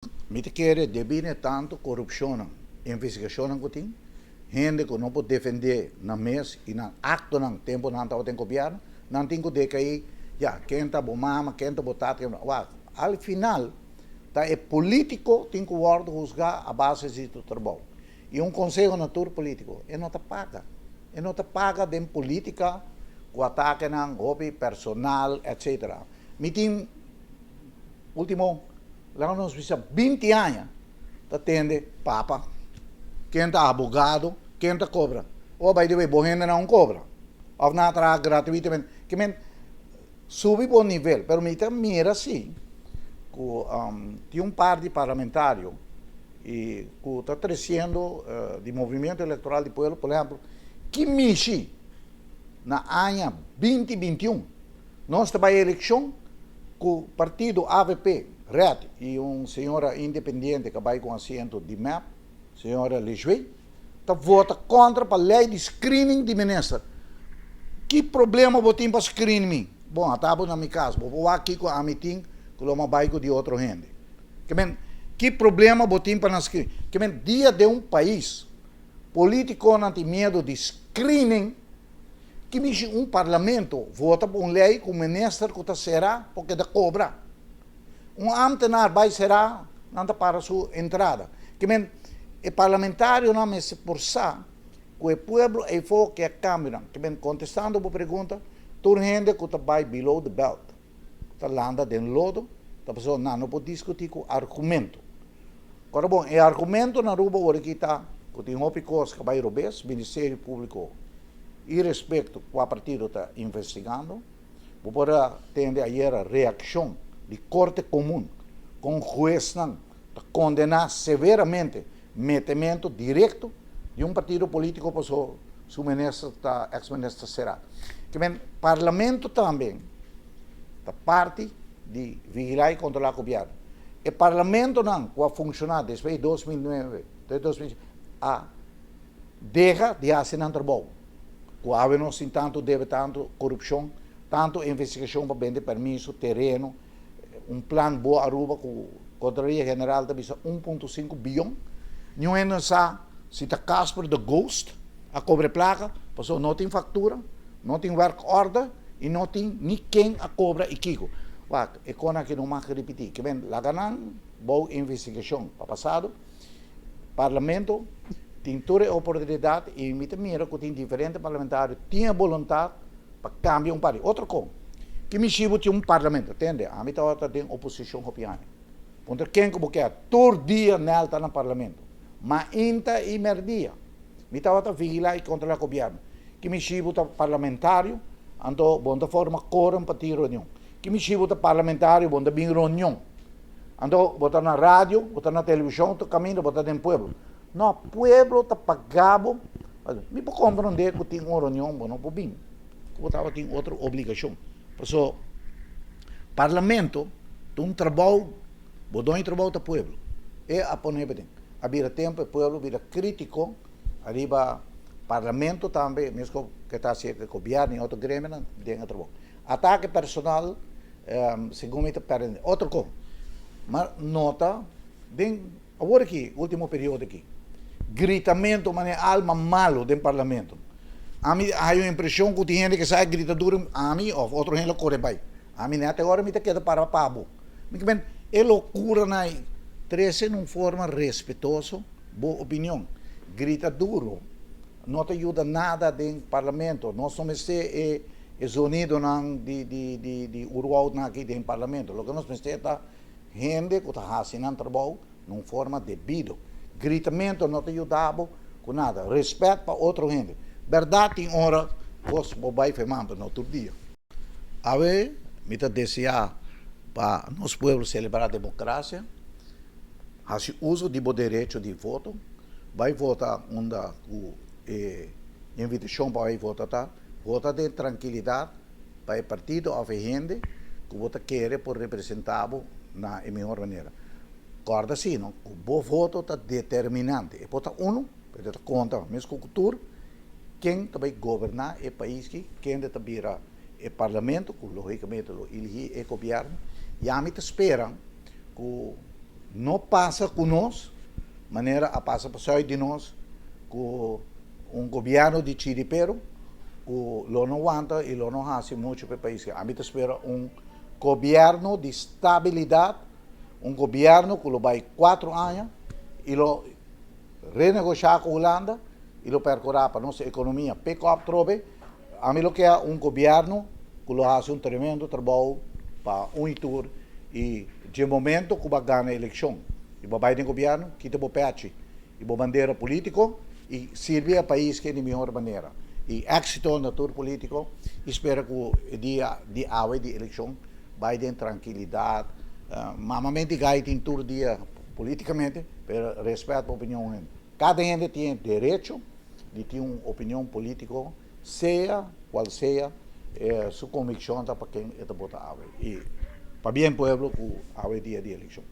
Mi ta kere debí na e tantu korupshonnan, investigashonnan ku tin, hende ku no por defendé nan mes i nan aktonan tempu nan tabata den gobièrnu, nan tin ku dekaí, ya, ken ta bo mama, ken ta bo tata, ken ta, wak, al final ta e polítiko tin ku wòrdu husgá a base di su trabou. I un konseho na tur polítiko, e no ta paga, e no ta paga den polítika ku atakenan hopi personal, etcetera. Mi tin. Ultimo, laga nos bisa 20 aña ta tende papa, ken ta abogado, ken ta cobra. Oh, by the way, bo hende nan cobra of nan a traha gratuitamente. Ke men subi bo nivel, pero mi ta mira si cu tin un par di parlamentario y cu ta treciendo di Movimiento Electoral di Pueblo, por ehemplo, ki mishi na aña 2021 Nos ta bai eleccion cu partido avp, red y un señora independiente ca bai cu asiento di mep, señora Lejuey, ta vota contra pa ley di screening di minister. Ki problema bo tin pa screen mi? Bon, ata bo na mi cas, bo por wak kico ami tin cu lo mi a bai cu di otro hende. Ke men, ki problema bo tin pa nan screen? Ke men, dia den un pais, politiconan tin miedo di screening. Ki mishi un parlamento vota pa un ley cu minister cu ta cera por keda cobra. Un ambtenaar bay cera nan ta para su entrada. Ki men e parlamentarionan mester por sa cu e pueblo eyfo ke a cambionan. Ki men contestando bo pregunta tur hende cu ta bay below the belt ta landa den lodo ta pasobra nan no por discuti cu argumento. Ora bon e argumento na Aruba ora ki ta cu tin hopi cos ca bay robes, Ministerio Publico irespecto cua partido ta investigando. Bo por a tende ayera reaccion di Corte Comun con huesnan ta condena severamente metemento directo di un partido politico paso su minister ta ex minister cera. Ke men Parlamento tambe ta parti di vigila y controla gobierno. E parlamentonan cu a funciona despues di 2009 te 2000 a deha di haci nan trabou. Cu awe nos tin tanto debe, tanto corupcion, tanto investigacion pa bende permiso, tereno, un plan Bo Aruba cu Contraloria General ta bisa 1.5 biyon. Niun hende no sa si ta Casper the Ghost a cobra e placa, pasobra no tin factura, no tin werk order y no tin ni ken a cobra y kico. Wak, e con aki no mag ripiti. Ke men laga nan bou investigacion pa pasado. Parlamento tin tur e oportunidad y mi ta mira cu tin diferente parlamentario tin e boluntad pa cambia un par di otro con. Ki mishi bo tin un parlamento? Tende, ami tabata den oposicion hopi aña. Puntra ken cu bo kier, tur dia Nel ta na parlamento. Mainta y merdia. Mi tabata vigila y controla gobierno. Ki mishi bo ta parlamentario, anto bo no ta forma quorum pa tin reunion. Ki mishi bo ta parlamentario, bo no ta bin reunion. Anto bo ta na radio, bo ta na television, tur caminda bo ta den pueblo. No, pueblo ta paga bo. Mi por comprende cu tin un reunion bo no por bin, cu bo tabatin otro obligacion. Paso parlamento ta un trabou, bo doño trabou ta pueblo. E a pone bo den. A bira tempo e pueblo bira critico ariba parlamento tambe, mesco ke ta haci e gobierno y otro gremionan den e trabou. Atake personal segun mi ta perde. Otro cos, ma nota den awor aki, ultimo periodo aki, gritamento manera alma malo den parlamento. Ami hay un impresion cu tin hende ke sa grita duro, ami of otro hende lo core bay. Ami net e ora mi ta keda para pa bo. Mi ke men e locuranan ay trece na un forma respetoso bo opinion. Grita duro no ta yuda nada den parlamento. Nos no mester e E zonidonan di di di di urwoudnan aki den parlamento. Loke nos mester ta hende ku ta hasi nan trabou na un forma debido. Gritamento no ta yuda bo ku nada. Respet pa otro hende. Bèrdat tin ora kos bo bai feman pero no tur dia. Awe mi ta deseá pa nos pueblo selebrá demokrasia, hasi uso di bo derecho di voto, bai vota unda ku e invitashon pa bai vota ta. Vota den trankilidat pa e partido òf e hende ku bo ta kere por representá bo na e mihor manera. Kòrda asina ku bo voto ta determinante. E por ta unu, pero e ta konta meskos ku tur ken ta bai goberná e pais aki, kende ta bira e parlamento ku lógikamente lo eligí e gobièrnu. I ami ta spera ku. No pasa ku nos manera a pasa pasùit di nos ku un gobièrnu di chiripero ku lo no wanta i lo no hasi muchu pa e pais. Ami ta spera un gobièrnu di stabilidat, un gobièrnu ku lo bai kuatro aña i lo renegoshá ku Hulanda i lo perkurá pa nos ekonomia pick up trobe. Ami lo kea un gobièrnu ku lo hasi un tremendo trabou pa un i tur i dje momento ku bo a gana elekshon i bo a bai den gobièrnu, kita bo pèchi i bo bandera polítiko i sirbi e pais ke di mihor manera. I éksito na tur polítiko i spera ku e dia di awe di elekshon bai den trankilidat. Mamamente gai tin tur dia polítikamente, pero rèspèt pa opinion hende. Kada hende tin e derecho di tin un opinion politico, sea cual sea su conviccion ta pa ken e ta bota awe. Y pabien pueblo cu awe dia di eleccion.